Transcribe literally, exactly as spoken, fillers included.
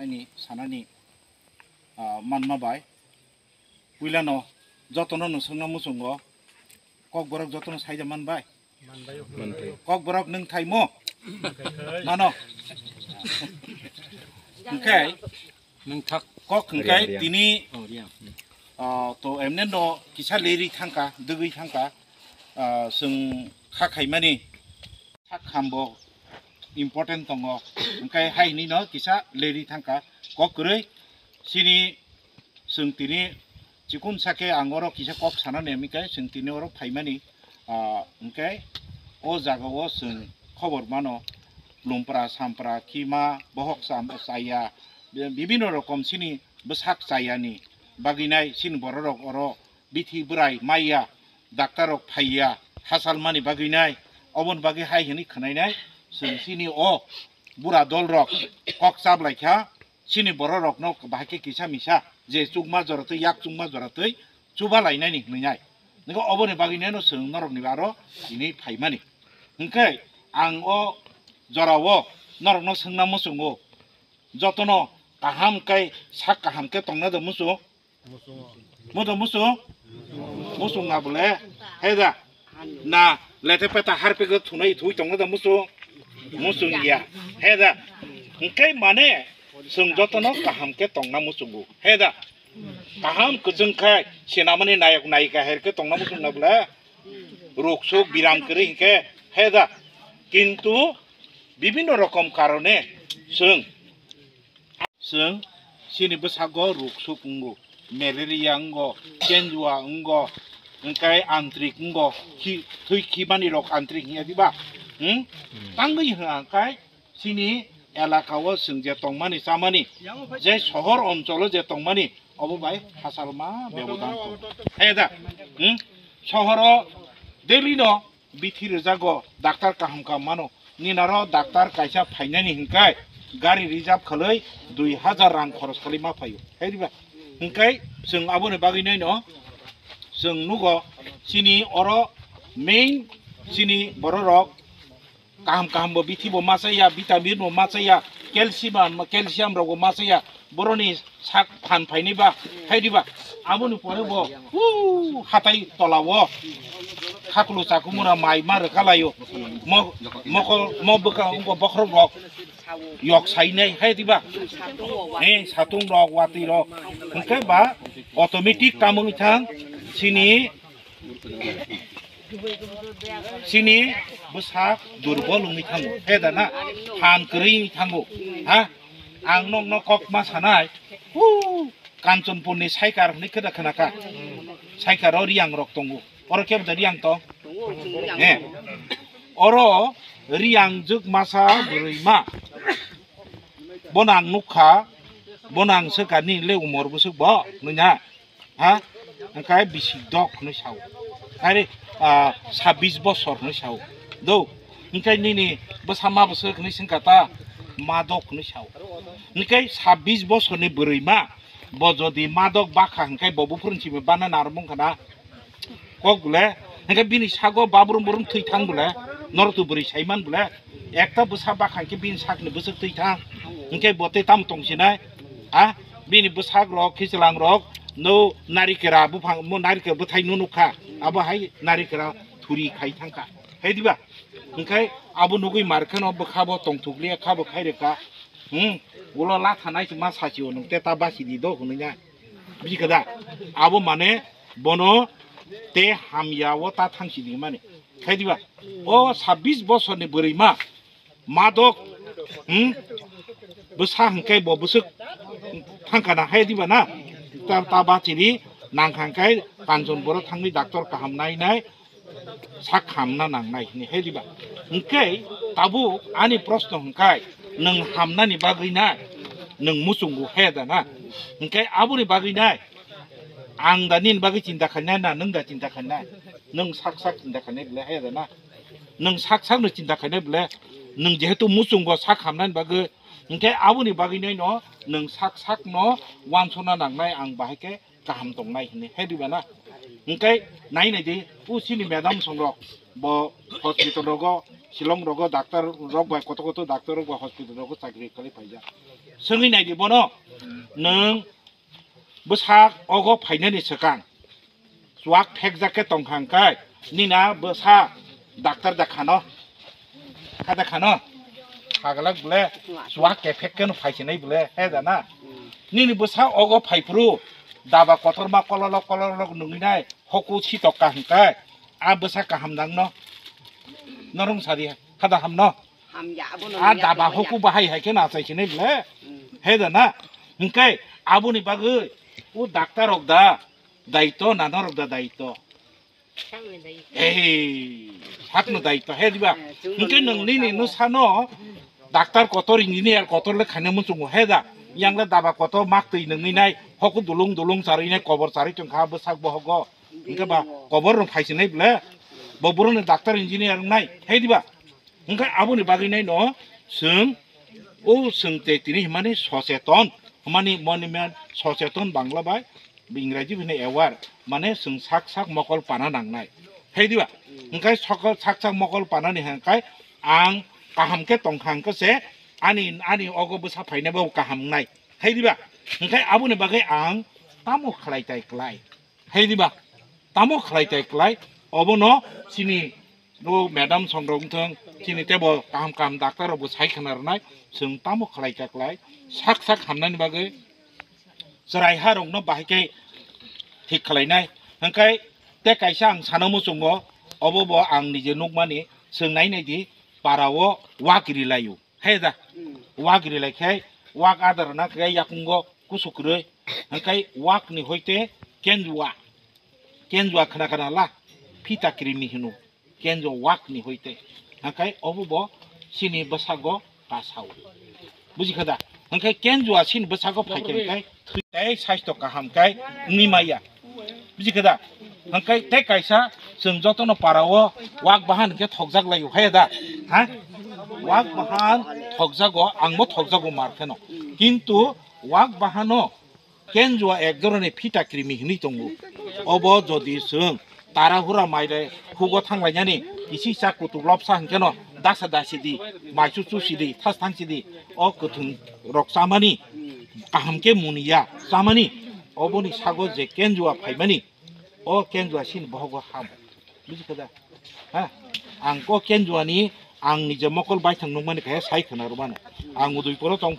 Ani sanani, ah, manma bai. Puilano jotono no swngna muchungo. Kokborok jotono saida man bai. Kokborok nwng thaimo? Mano. Hwnkhe Nwng thak. Kok hwnkhe Riya, riya. Tini, oh, riya. Ah, to emne no kisa leri thangka, dugui thangka, ah, chwng kha khaimani sak hambo important tongo. Hwnkhe hai hwnwi no kisa leri thangka. Kok kwrwi chini chwng tini chikun sake ang oro kisa kok sana nemikhe chwng tini oro phaimani. Ah, hwnkhe o jagao chwng khobor mano, lumpra sampra khima bohok cham-, chaya, bibinno rokom chini bwsak chayani bagwinai chini bororok oro bithi bwrai maiya, daktarrok phaiya, hachalmani bagwinai, oboni bagwi hai hwnwi khwnainai chwng chini o bura dolrok kok chaplaikha. Chini bororokno bahai khe kisa misa je chukma joratwi, yak chukma joratwi chuba lainani hwnwi nai. Nokho oboni bagwi neno chwng norokni aro tini phaimani. Hwnkhe ang o jorao norokno swngna muchungo, jotono kaham khe sak kaham khe tongna da muchung? Mudo muchung? Muchung na bole? He da. Na lete peta harpik thunai thui tongna da muchung? Muchung ya. He da. Hwnkhe mane chwng jotono kaham khe tongna muchungo. He da. Kaham kwchwng khai sinamani nayok nayika her khe tongna muchung na bole? Ruksuk biram kwrwi hwnkhe he da. Kintu bibinno rokom karone chwng Chwng chini bwsago ruksuk wngo, malaria wngo, kenjua wngo, hwnkhe antrik wngo, khi-, thwi khibani rok antrik hinya diba? Hmm? Tangwi hwnkhe chini elaka o chwng je tongmani chamani, je sohor oncholo je tongmani, obo bai hachalma bebodan tongo. He da? Hmm? Sohoro daily no bithi rwjago, daktar kaham kaham mano. Ninaro daktar kaisa phainani hwnkhe gari reserve khalwi dui hajar rang khoros khalwi ma phaio. Hai diba? Hwnkhe chwng aboni bagwi naino chwng nugo chini oro main chini bororok kaham kaham bo bithi bo ma chaya, vitamin bo ma chaya, calcium, calcium rok bo ma chaya. Boroni sak phan phaini ba, hai di ba. Aboni pore bo, uh, hatai tola o khaklu chakumura mai ma rwkha laio. Mo, moko, mo bwkha wngkha bokhorok rok yok sainai, hai di ba. Eh, satung rok, watwi rok. Hwnkhe ba automatic tamo wngthang chini Chini bwsak durbol wngwi thango, he da na? Phan kwrwi wngwi thango, ha? Ang nokno kok ma sanai, huu, Kanchanpurni Saikar hwnwi khe da khna kha? Saikaro Riyangrok tongo. Oro kebo da Riyang tong? He. Oro Riyang jwk masa bwrwi ma. Bono ang nuk kha, bono ang swkar nini le umor bwswk bo, hwnwi na? Ha? Hwnkhe bisi dok hwnwi sao. Are, ah, sabbish bosor hwnwi sao. Do. Hwnkhe nini bwsa ma bwswk hwnwi swngkha ta? Ma dok hwnwi sao. Hwnkhe sabbish bosorni bwrwi ma, bo jodi ma dok bakha hwnkhe bo buphuruni simi bana narwk wngkha na? Kok bole, hwnkhe bini sago babrum brum thwi thang bole, norok twi bwrwi saiman bole, ekta bwsa bakha hwnkhe bini sakni bwswk thwi thang, hwnkhe bo tei tamo tong sinai? Ha? Bini bwsak rok, khichlang rok, no narikera buphang, mo narikera bwthai no nukha, abo hai narikera thuri khai thangkha, hai diba? Hwnkhe abo nugwi mar kheno bwkha bo tongthok liya kha bo khai rwkha, hmm, ulo latha nai ma sachio nwng tei ta basi di do hwnwi na. Bujikha da? Abo mane bono te hamya o ta thangsi di mani. Khai diba? O sabbish bosorni bwrwi ma, ma dok, hmm? Bwsa hwnkhe bo bwswk thangkha na hai diba na? Ta, ta bachiri nangkha hwnkhe Kanchanpuro thangwi doctor kaham nai nai sak hamna nangnai hwnwi hai diba? Hwnkhe tabuk ani proshno hwnkhe nwng hamnani bagwi na nwng muchungo hai da na? Hwnkhe aboni bagwi na ang da nini bagwi chinta khainai na nwng da chinta khainai? Nwng sak sak chinta khainai bwle hai da na? Nwng sak sakno chinta khainai bwle nwng jehetu muchungo sak hamnani bagwi, hwnkhe aboni bagwi naino nwng sak sakno uansukna nangnai ang bahai khe kaham tongnai hwnwi hai diba na? Hwnkhe nai nai di, o chini madam songrok bo hospital rogo, Shillong rogo doctor rok bai, koto koto doctor rok bai hospital rogo chakri khlai phaijak. Swngwi naidi bono, nwng bwsak ogo phainani swkang chuak thekjak khe tongkha hwnkhe nina bwsa daktar da khano, kha da khano, haglak bole chuak kephek khe no phaisinai bole he da na. Nini bwsa ogo phaiphuru daba kotorma kololok kololok nungwi nai hoku sitok ka hwnkhe a bwsa kaham nang no norong sari kha da ham no. Hamya, abono a nangya daba tongmaya. Hoku bahai hai khe na achai khe nai bole. Mm. He da na. Hingkai aboni bagwi o daktar rok da daito na norok da daito. Sakni daito. Ei, sakno daito he diba. Eh, chwng hingke nang nwng nini sabo. Nusano daktar kotor engineer kotor le khaina muchungo he da. Yang le daba kotor mak twi nungni nai hoku dulung dulung charwi nai kobor charwi tongkha bwsak bohogo. Hingke ba kobor rok phaisinai bole. Bo borokni daktar engineer wngnai he diba. Hingke aboni bagwi nai no chwng o chwng te tini hwnmani socheton, hwnmani monument socheton Bangla bai Ingraji bai hwnwi aware, mane chwng sak sak mokol pana nangnai. Hai diba? Hingke sokol sak sak mokol panani hingke ang kaham khe tongkha hingke se ani, ani ogo bwsa phainai bo kaham wngnai. Hai diba? Hingke aboni bagwi ang tamo khlai tai klai. Hai diba? Tamo khlai tai klai. Obono chini o madam songrok wngthong, chini tebo kaham kaham daktar rokbo sai khna rwnai, chwng tamo khlai ta klai, sak sak hamnani bagwi chwrai ha rokno bahai khe thik khlainai. Hwnkhe tei kaisa ang sana muchungo, obo bo ang nije nukmani, chwng nai nai di, para o wak ri lai o, he da? Mm. Wak ri lai khe, wak adar na khe yakungo kusuk kwrwi, hwnkhe wak ni hoite kenjua, kenjua khna khna la, phita krimi hino. Kenjo wak ni hoite. Hingkai obo bo chini bwsago kasao. Buji kha da? Hingkai kenjo a chini bwsago phai khe hingkai thwi tei saisto kaham kai wngwi maya. Buji kha da? Hingkai tei kaisa chwng jotono para o wak bahan hingke thokjak lai o hai da? Ha? Wak bahan thokjago, ang bo thokjago mar kheno. Kintu wak bahano Kenjua ek dhoroner phita krimi hinwi tongo. Obo jodi chwng tara hura mai bai hugo thanglainani kisi cha kutuk lobsa hwnkhe no dasa dasi di, mai chuchu si di, thas thang si di, o kwthwng rok chamani kaham khe muni ya chamani, oboni sago je kenjua phaimani, o kenjua sini bohogo ham. Buji kha da? Ha? Ang ko kenjuani ang nije mokol baithang nukmani khe sai khwna rwmano. Ang udui poro tong